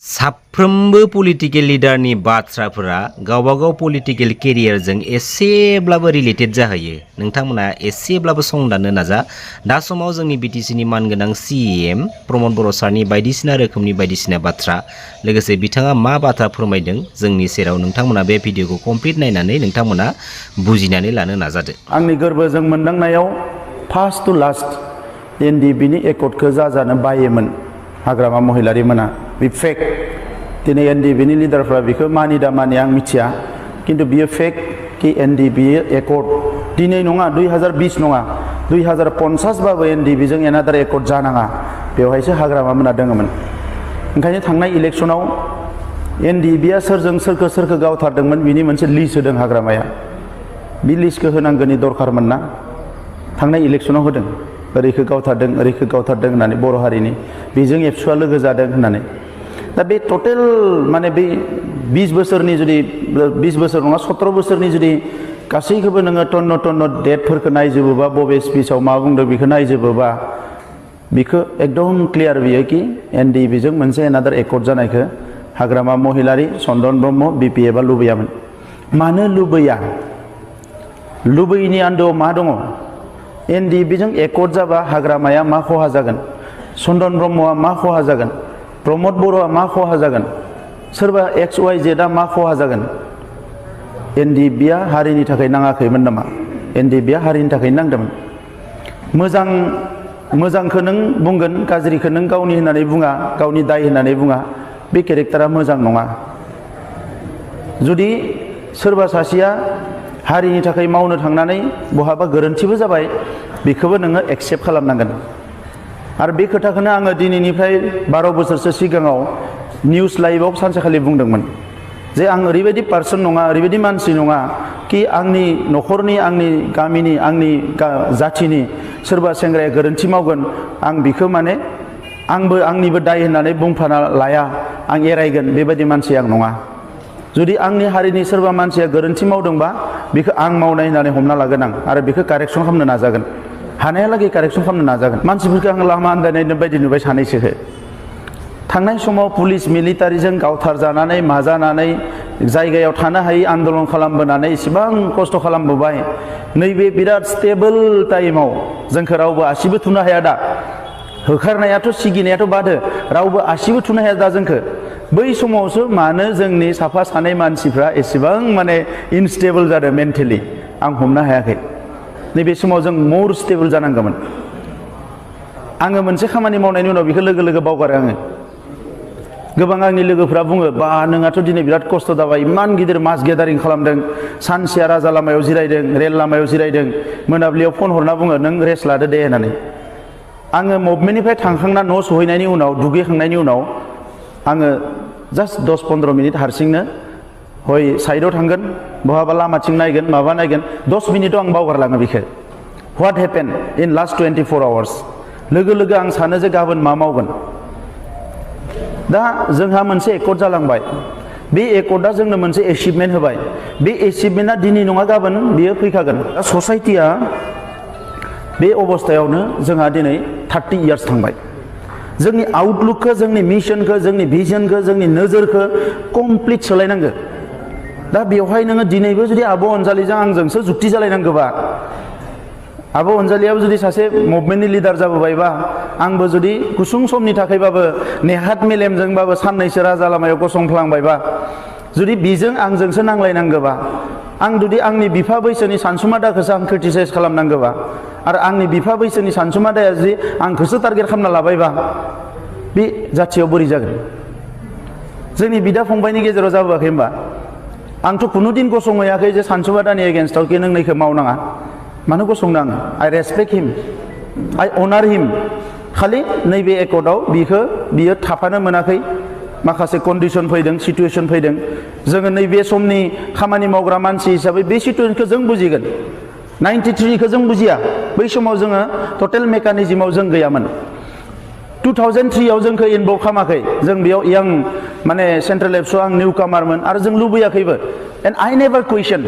साफ्रोमबो पलिटिकल लिडारनि बाथ्राफोरा गावबागाव पलिटिकल केरियारजों एसेब्लाबो रिलेटेड जाहैयो। नोंथांमोना एसेब्लाबो संदाननो नाजा। दा समाव जोंनि बिटिसिनि मानगोनां CEM प्रमद बर' सारनि बायदिसिना रोखोमनि बायदिसिना बाथ्रा लोगोसे बिथाङा मा बाथ्रा फोरमायदों जोंनि सेराव नोंथांमोना बे भिडिअखौ कमप्लिट नायनानै नोंथांमोना बुजिनानै लानो नाजादो। आंनि गोरबोजों मोनदांनायाव फार्स्ट टू लास्ट एनडिबिनि एकर्डखौ जाजानो बायोमोन हाग्रामा महिलारि मोना। बे फेक। दिनै एनडिबिनि लिडारफ्रा बेखौ मानिदा मानिया आं मिथिया, किन्तु बियो फेक कि एनडिबि एकर्ड दिनै नङा 2020 नङा 2050 बाबो एनडिबिजों एनादार एकर्ड जानाङा बेवहायसो हाग्रामा मोना दङमोन। ओंखायनो थांनाय इलेक्शनाव एनडिबिया सोरखौ गावथारदोंमोन बिनि मोनसे लिस्ट होदों हाग्रामाया। बे लिस्टखौ होनांगौनि दरखारमोन ना, थांनाय इलेक्शनाव होदों ओरैखौ गावथारदों होननानै बर' हारिनि बेजों एबसुआ लोगो जादों होननानै। दा बे टटेल माने बे 20 बोसोरनि जुदि 20 बोसोर नङा 17 बोसोरनि जुदि गासैखौबो नोङो टन्न डेटफोरखौ नायजोबोबा बबे स्पिचआव मा बुंदों बेखौ नायजोबोबा बेखौ एकदम क्लियार बियो कि एनडिबिजों मोनसे एनादार एकर्ड जानायखौ हाग्रामा महिलारि, चन्दन ब्रह्म, BPFआ लुबैयामोन। मानो लुबैया? लुबैयैनि आन्दोआव मा दङ? एनडिबिजों एकर्ड जाबा हाग्रामाया मा खहा जागोन? चन्दन ब्रह्मआ मा खहा जागोन? प्रमद बर'आ मा खहा जागोन? सोरबा XYZआ मा खहा जागोन? एनडिबिया हारिनि थाखाय नाङाखैमोन नामा? एनडिबिया हारिनि थाखाय नांदोंमोन। मोजांखौ नों बुंगोन, गाज्रिखौ नों गावनि होननानै बुङा, गावनि दाय होननानै बुङा, बे केरेक्टारा मोजां नङा। जुदि सोरबा सासेया हारिनि थाखाय मावनो थांनानै बहाबा गोरोन्थिबो जाबाय बेखौबो नोङो एक्सेप्ट खालामनांगोन। आरो बे खोथाखौनो आङो दिनैनिफ्राय 12 बोसोरसो सिगाङाव निउस लाइभआव सानसेखालि बुंदोंमोन जे आं ओरैबायदि पार्सन नङा, ओरैबायदि मानसि नङा कि आंनि न'खरनि, आंनि गामिनि, आंनि जाथिनि सोरबा सेंग्राया गोरोन्थि मावगोन आं बेखौ माने आंनिबो दाय होननानै बुंफाना लाया, आं एरायगोन, बेबायदि मानसि आं नङा। जुदि आंनि हारिनि सोरबा मानसिया गोरोन्थि मावदोंबा बेखौ आं मावनाय होननानै हमना लागोन आं, आरो बेखौ कारेक्सन खालामनो नाजागोन, हानायालागै कारेक्सन खालामनो नाजागोन। मानसिफोरखौ आं लामा आन्दायनाय बायदि नुबाय सानैसोखौ। थांनाय समाव पुलिस मिलिटारिजों गावथारजानानै माजानानै जायगायाव थानो हायै आन्दलन खालामबोनानै इसेबां खस्थ' खालामबोबाय। नैबे बिराद स्टेबल टाइमाव जोंखौ रावबो आसिबो थुनो हाया दा। होखारनायाथ' सिगिनायाथ' बादो, रावबो आसिबो थुनो हाया दा जोंखौ। बै समावसो मानो जोंनि साफा सानै मानसिफ्रा एसेबां माने इनस्टेबल जादों मेन्टेलि आं हमनो हायाखै। नैबे समाव जों मोर स्टेबल जानांगौमोन। आङो मोनसे खामानि मावनायनि उनाव बेखौ लोगो बावगारो आङो। गोबां आंनि लोगोफ्रा बुङो बा नोंहाथ' दिनै बिराद खस्थ' जाबाय, इमान गिदिर मास गेदारिं खालामदों, सानसेया राजा लामायाव जिरायदों, रेल लामायाव जिरायदों, मोनाबिलियाव फन हरना बुङो नों रेस्ट लादो दे होननानै। आङो मुभमेन्टनिफ्राय थांखांना न' सहैनायनि उनाव, दुगैखांनायनि उनाव आङो जास्ट 10-15 मिनिट हारसिंनो हय साइडआव थांगोन, बहाबा लामाथिं नायगोन, माबा नायगोन, 10 मिनिटआव आं बावगारलाङो बेखौ। What happen in last 24 hours. लोगो आं सानो जे गाबोन मा मावगोन। दा जोंहा मोनसे एकर्ड जालांबाय। बे एकर्डआ जोंनो मोनसे एचिभमेन्ट होबाय। बे एचिभमेन्टआ दिनै नङा गाबोन बियो फैखागोन। दा ससाइटिया बे अबस्थायावनो जोंहा दिनै 30 इयार्स थांबाय। जोंनि आउटलुकखौ, जोंनि मिशनखौ, जोंनि भिजनखौ, जोंनि नोजोरखौ कमप्लिट सोलायनांगौ। दा बेवहाय नोङो दिनैबो जुदि आब' अनजालिजों आंजोंसो जुक्ति जालायनांगौबा, आब' अनजालियाबो जुदि सासे मुभमेन्टनि लिडार जाबोबायबा, आंबो जुदि गुसुं समनि थाखायबाबो नेहात मेलेमजोंबाबो साननैसो राजा लामायाव गसंफ्लांबायबा, जुदि बिजों आंजोंसो नांलायनांगौबा, आं जुदि आंनि बिफा बैसोनि सानसुमा दाखौसो आं क्रिटिसाइज खालामनांगौबा, आरो आंनि बिफा बैसोनि सानसुमा दाया जुदि आंखौसो टारगेट खालामना लाबायबा, बे जाथियाव बोरै जागोन? जोंनि बिदा फंबायनि गेजेराव जाबोआखै होमबा? आंथ' खुनुदिन गसंहैयाखै जे सानसुमा दानि एगेन्स्टआव कि नों नैखौ मावनाङा। मानो गसंनो आङो? आइ रेसपेक्ट हिम, आइ अनार हिम। खालि नैबे एकर्डआव बियो थाफानो मोनाखै। माखासे कन्डिसन फैदों, सिटुएसन फैदों। जोङो नैबे समनि खामानि मावग्रा मानसि हिसाबै बे सिटुएसनखौ जों बुजिगोन। 93खौ जों बुजिया। बै समाव जोङो टटेल मेकानिजमाव जों गैयामोन। 2003आव जोंखौ इनभल्भ खालामाखै। जों बेयाव यां माने सेन्ट्रेल एबसुआव आं निउ कामारमोन आरो जों लुबैयाखैबो। एन्ड आइ नेभार कुइसन।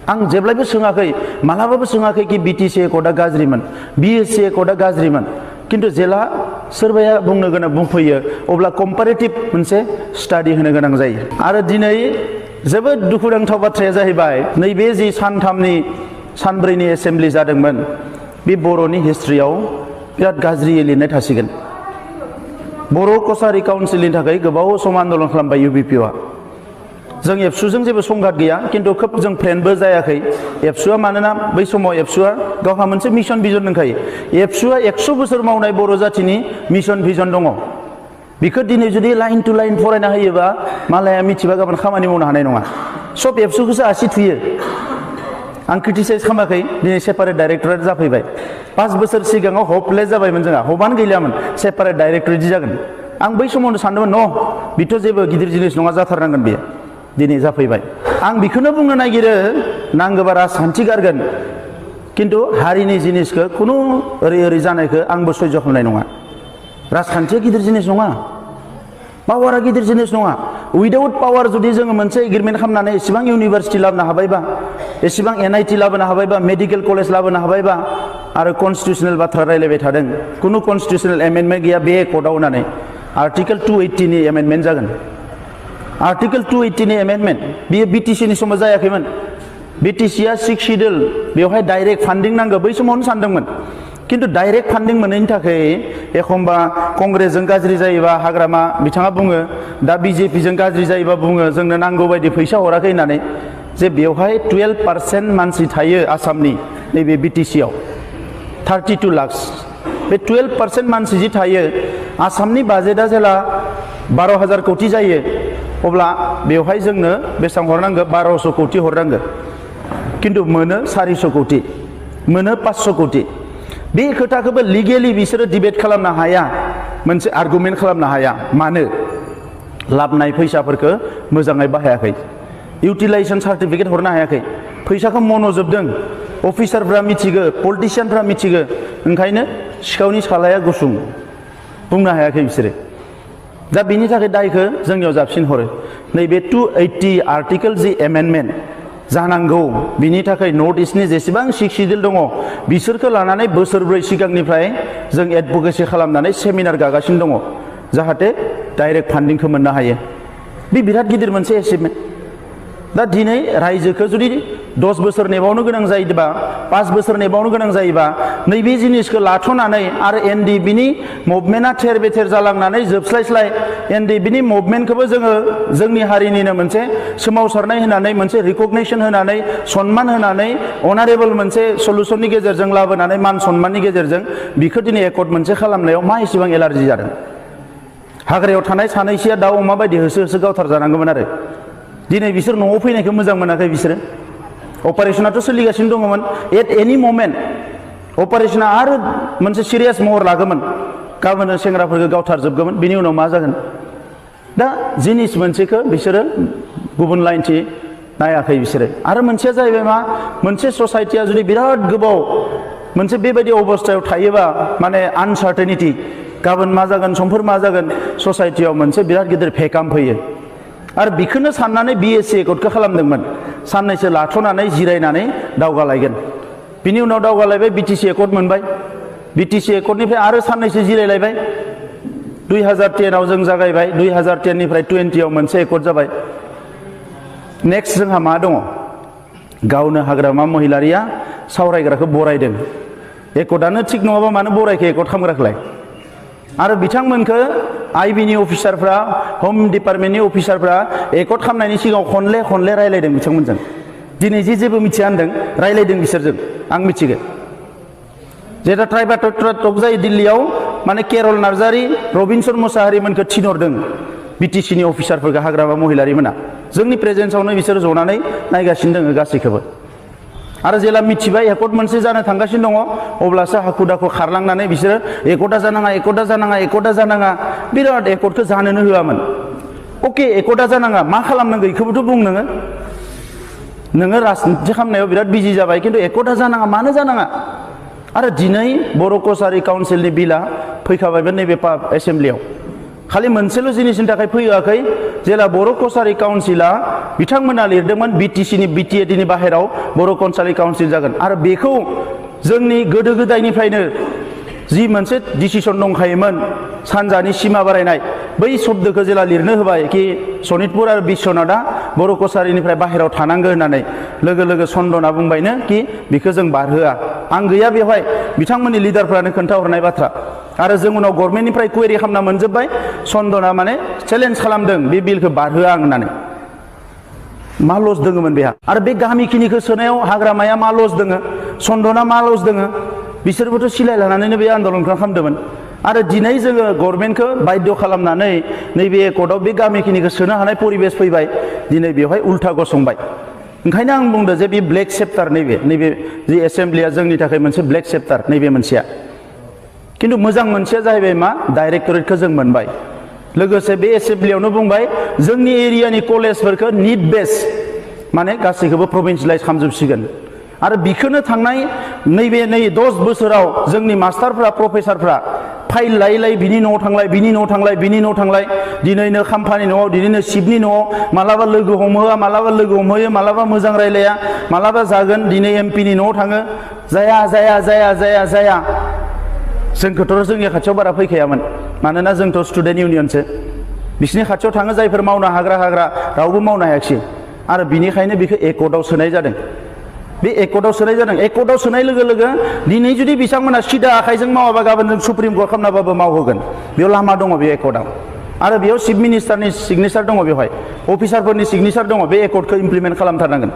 आं जेब्लायबो सोङाखै, मालाबाबो सोङाखै कि BTC एकर्डआ गाज्रिमोन, BSC एकर्डआ गाज्रिमोन। किन्तु जेला सोरबाया बुंनो गोनां बुंफैयो अब्ला कम्पारेटिभ मोनसे स्टाडि होनो गोनां जायो आरो दिनै जोबोद दुखुनांथाव बाथ्राया जाहैबाय नैबे जि सानथामनि सानब्रैनि एसेम्बलि जादोंमोन बे बर'नि हिस्ट्रियाव बिराद गाज्रियै लिरनाय थासिगोन बर' कसारि काउन्सिलनि थाखाय गोबाव सम आन्दलन खालामबाय इउबिपिआ जों एबसुजों जेबो संघात गैया खिन्थु खोब जों फ्रेन्डबो जायाखै एबसुआ मानोना बै समाव एबसुआ गावहा मोनसे मिशन भिजन दंखायो एबसुआ 100 बोसोर मावनाय बर' जाथिनि मिशन भिजन दङ बेखौ दिनै जुदि लाइन टु लाइन फरायना होयोबा मालाया मिथिबा गाबोन खामानि मावनो हानाय नङा सब एबसुखौसो आसि थुयो आं क्रिटिसाइज खालामाखै दिनै सेपारेट डाइरेक्टरेट जाफैबाय 5 बोसोर सिगाङाव हपलेस जाबायमोन जोंहा हपआनो गैलामोन सेपारेट डाइरेक्टरेट जागोन आं बै समावनो सानदोंमोन न बेथ' जेबो गिदिर जिनिस नङा जाथारनांगोन बेयो दिनै जाफैबाय आं बेखौनो बुंनो नागिरो नांगौबा राजखान्थि गारगोन खिन्थु हारिनि जिनिसखौ खुनु ओरै जानायखौ आंबो सह्य खालामनाय नङा राजखान्थिया गिदिर जिनिस नङा पावारा गिदिर जिनिस नङा उइदाउट पावार जुदि जोङो मोनसे एग्रिमेन्ट खालामनानै एसेबां इउनिभार्सिटि लाबोनो हाबायबा एसेबां NIT लाबोनो हाबायबा मेडिकेल कलेज लाबोनो हाबायबा आरो कनस्टिटिउसनेल बाथ्रा रायलायबाय थादों खुनु कनस्टिटिउसनेल एमेन्डमेन्ट गैया बे एकर्डआव होननानै आर्टिकेल 280 नि एमेन्डमेन्ट जागोन आर्टिकेल 280 नि एमेन्डमेन्ट बियो BTC नि समाव जायाखैमोन BTCआ 6 शिड्युल बेवहाय डाइरेक्ट फान्डिं नांगौ बै समावनो सानदोंमोन खिन्थु डाइरेक्ट फान्डिं मोनैनि थाखाय एखमबा कंग्रेसजों गाज्रि जायोबा हाग्रामा बिथाङा बुङो दा BJPजों गाज्रि जायोबा बुङो जोंनो नांगौ बायदि फैसा हराखै होननानै जे बेवहाय 12% मानसि थायो आसामनि नैबे BTCआव 32 लाख बे 12% मानसि जि थायो आसामनि बाजेटआ जेला 12,000 कोटि जायो अब्ला बेवहाय जोंनो बेसेबां हरनांगौ 1200 कोटि हरनांगौ खिन्थु मोनो 400 कोटि मोनो 500 कोटि बे खोथाखौबो लिगेलि बिसोरो डिबेट खालामनो हाया मोनसे आर्गुमेन्ट खालामनो हाया मानो लाबनाय फैसाफोरखौ मोजाङै बाहायाखै इउटिलाइजेसन सार्टिफिकेट हरनो हायाखै फैसाखौ मन'जोबदों अफिसारफ्रा मिथिगो पलिटिशियानफ्रा मिथिगो ओंखायनो सिखावनि सालाया गुसुं बुंनो हायाखै बिसोरो दा बिनि थाखाय दायखौ जोंनियाव जाबसिन हरो नैबे 280 आर्टिकेल जि एमेन्डमेन्ट जानांगौ बिनि थाखाय नर्थ इस्टनि जेसेबां 6 शिड्युल दङ बिसोरखौ लानानै बोसोरब्रै सिगांनिफ्राय जों एडभकेसि खालामनानै सेमिनार गागासिनो दङ जाहाथे डाइरेक्ट फान्डिंखौ मोननो हायो बे बिराद गिदिर मोनसे एचिभमेन्ट दा दिनै रायजोखौ जुदि 10 बोसोर नेबावनो गोनां जायोबा 5 बोसोर नेबावनो गोनां जायोबा नैबे जिनिसखौ लाथ'नानै आरो NDBनि मुभमेन्टआ थेर बेथेर जालांनानै जोबस्लायस्लाय NDBनि मुभमेन्टखौबो जोङो जोंनि हारिनिनो मोनसे सोमावसारनाय होनानै मोनसे रिकगनिसन होनानै सन्मान होनानै अनारेबल मोनसे सलुसननि गेजेरजों लाबोनानै मान सन्माननि गेजेरजों बिखौ दिनै एकर्ड मोनसे खालामनायाव मा एसेबां एलार्जि जादों हाग्रायाव थानाय सानैसोया दाउ अमा बायदि होसो होसो गावथार जानांगौमोन आरो दिनै बिसोर न'आव फैनायखौ मोजां मोनाखै बिसोरो अपारेशनाथ' सोलिगासिनो दङमोन एट एनि ममेन्ट अपारेशना आरो मोनसे सिरियास महर लागोमोन गाबोन सेंग्राफोरखौ गावथारजोबगौमोन बिनि उनाव मा जागोन दा जिनिस मोनसेखौ बिसोरो गुबुन लाइनथि नायाखै बिसोरो आरो मोनसेया जाहैबाय मा मोनसे ससाइटिया जुदि बिराद गोबाव मोनसे बेबायदि अबस्थायाव थायोबा माने आनसार्टेनिटि गाबोन मा जागोन समफोर मा जागोन ससाइटियाव मोनसे बिराद गिदिर भेकाम फैयो आरो बेखौनो साननानै BSc एकर्डखौ खालामदोंमोन साननैसो लाथ'नानै जिरायनानै दावगालायगोन बिनि उनाव दावगालायबाय BTC एकर्ड मोनबाय BTC एकर्डनिफ्राय आरो साननैसो जिरायलायबाय 2010 आव जों जागायबाय 2010 निफ्राय 20 आव मोनसे एकर्ड जाबाय नेक्स्ट जोंहा मा दङ गावनो हाग्रामा महिलारिया सावरायग्राखौ बरायदों एकर्डआनो थिग नङाबा मानो बरायखो एकर्ड खालामग्राखौलाय आरो बिथांमोनखौ IBनि अफिसारफ्रा होम डिपार्टमेन्टनि अफिसारफ्रा एकर्ड खालामनायनि सिगाङाव खनले रायलायदों बिथांमोनजों दिनै जेबो मिथिया होनदों रायलायदों बिसोरजों आं मिथिगो जेटा ट्राइबाल टक जायो दिल्लीयाव माने केरल नार्जारी रबिनसन मोसाहारिमोनखौ थिनहरदों BTCनि अफिसारफोरखौ हाग्रामा महिलारिमोना जोंनि प्रेजेन्सआवनो बिसोर जनानै नायगासिनो दङ गासैखौबो आरो जेला मिथिबाय एकर्ड मोनसे जानो थांगासिनो दङ अब्लासो हाखु दाखु खारलांनानै बिसोरो एकर्डा जानाङा बिराद एकर्डखौ जानोनो होआमोन अके एकर्डा जानाङा मा खालामनांगौ बेखौबोथ' बुं नोङो राजनिति खालामनायाव बिराद बिजि जाबाय खिन्थु एकर्डा जानाङा मानो जानाङा आरो दिनै बर' कसारि काउन्सिलनि बिला फैखाबायमोन नैबे एसेम्ब्लियाव खालि मोनसेल' जिनिसनि थाखाय फैयाखै जेला बर' कसारि काउन्सिला बिथांमोना लिरदोंमोन BTCनि BTADनि बाहेराव बर' कसारि काउन्सिल जागोन आरो बेखौ जोंनि गोदो गोदायनिफ्रायनो जि मोनसे डिसिसन दंखायोमोन सानजानि सिमा बारायनाय बै शब्दखौ जेला लिरनो होबाय कि सनितपुर आरो बिश्वनाथआ बर' कसारिनिफ्राय बाहेरायाव थानांगौ होननानै लोगो लोगो चन्दना बुंबायनो कि बेखौ जों बारहोआ आं गैया बेवहाय बिथांमोननि लिडारफ्रानो खोन्थाहरनाय बाथ्रा आरो जों उनाव गभर्नमेन्टनिफ्राय कुवेरि खालामना मोनजोब्बाय चन्दना माने चेलेन्ज खालामदों बे बिलखौ बारहोआ आं होननानै मा लस दोङोमोन बेहा आरो बे गामिखिनिखौ सोनायाव हाग्रामाया मा लस दोङो चन्दना मा लस दोङो बिसोरबोथ' सिलाय लानानैनो बे आन्दलनखौ खालामदोंमोन आरो दिनै जोङो गभर्नमेन्टखौ बाध्य खालामनानै नैबे एकर्डआव बे गामिखिनिखौ सोनो हानाय परिबेस फैबाय दिनै बेवहाय उल्था गसंबाय ओंखायनो आं बुंदों जे बे ब्लेक चेप्टार नैबे जि एसेम्ब्लिया जोंनि थाखाय मोनसे ब्लेक चेप्टार नैबे मोनसेया खिन्थु मोजां मोनसेया जाहैबाय मा डाइरेक्टरेटखौ जों मोनबाय लोगोसे बे एसेम्ब्लियावनो बुंबाय जोंनि एरियानि कलेजफोरखौ निड बेस माने गासैखौबो प्रभिन्सियेलाइज खालामजोबसिगोन आरो बिखौनो थांनाय नैबे 10 बोसोराव जोंनि मास्टारफ्रा प्रफेसारफ्रा फाइल लायै लायै बिनि न'आव थांलाय बिनि न'आव थांलाय बिनि न'आव थांलाय दिनैनो खाम्फानि न'आव दिनैनो शिबनि न'आव मालाबा लोगो हमहोआ मालाबा लोगो हमहोयो मालाबा मोजां रायलाया मालाबा जागोन दिनै एमपिनि न'आव थाङो जाया जाया जाया जाया जाया जोंखौथ' जोंनि खाथियाव बारा फैखायामोन मानोना जोंथ' स्टुडेन्ट इउनियनसो बिसिनि खाथियाव थाङो जायफोर मावनो हाग्रा रावबो मावनो हायाखिसै आरो बिनिखायनो बेखौ एकर्डआव सोनाय जादों बे एकर्डआव सोनाय जादों एकर्डआव सोनाय लोगो लोगो दिनै जुदि बिथांमोना सिदा आखाइजों मावाबा गाबोन जों सुप्रिम कर्ट खालामनाबाबो मावहोगोन बेयाव लामा दङ बे एकर्डआव आरो बेयाव चिफ मिनिस्टारनि सिगनेचार दङ बेवहाय अफिसारफोरनि सिगनेचार दङ बे एकर्डखौ इमप्लिमेन्ट खालामथारनांगोन